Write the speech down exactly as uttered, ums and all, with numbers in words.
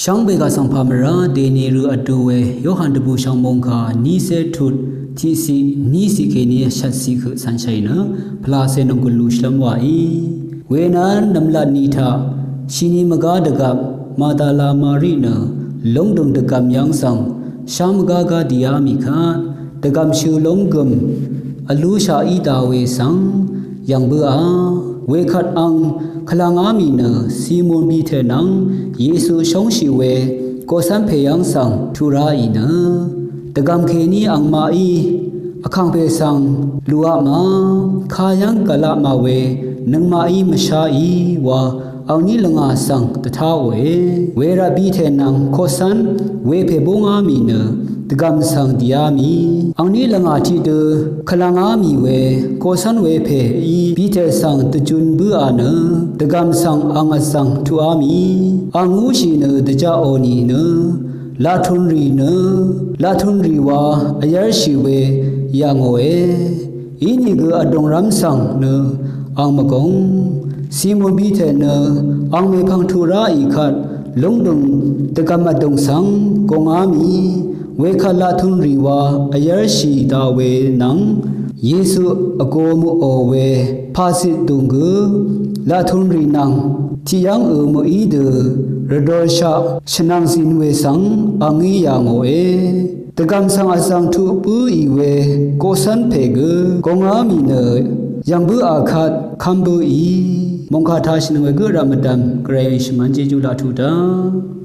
Shvngbe gaq svng pà mvrá dèni rø vdu we Yohan dvbù shvngmung kà nícé tut tiqciq níciq kèní shvtciq høq cv̄nshàì nø pvlacè nònggùn lushvlv́m wàí. Wenvn nv̀mlat ni taq shini mvgá dvgvp Madala Mari nø lúngdùng dvgv̀m yv́ng svng shá mvgá gá dìá mì kvt dvgv̀mshø lónggø̀m vlúshaq í dà we svng yv̀ng bǿà. Wekvt ang kvlvngá mì nø Simon Piter nvng Yesu shóngshì we koqcv́n pè yv́ng svng tuq ráì nø dvgv̀m kèní angmaqí vkàngpè svng lùaq mà kayv́ng gvlaq mà we nøngmaqí mvsháì wa angní lvngà svng dvtáòe. Wervt Piter nvng koqcv́n wepè búngá mì nø dvgv̀m svng dìá mì. Angní lvngà tiqdø kvlvngá mì we koqcv́n wepèí Piter svng dvjun bǿà nø dvgv̀m svng ang vzv̀ng tuqá mì. Ang ngúshì nø dvjaqò nìnø laqtunrì nø laqtunrì wa vyv́rshì we yà ngòe. Inìgø vdùngrv́m svng nø ang mvgùng. Simon Piter nø ang mèpvng tuq ráì kvt lúngdùng dvgv̀m vdùng svng gùngá mì. Wekvt laqtunrì wa vyv́rshì daq we nvng Yesu vgo møqò we paqcit dùng gø laqtunrì nvng tiqyv́ng ø mø̀í dø rvdorshaq shvnvng zin we svng angí yà ngòe. Dvgv̀m svng vzv̀ng tuq bǿì we koqcv́n pè gø gùngá mì nø yv̀ng bǿà kvt kv́m bǿì. Mòngkà taq shvnøng we gǿ vrv̀m mvdv̀m gvray shvmv́n jejú laq tuq daq.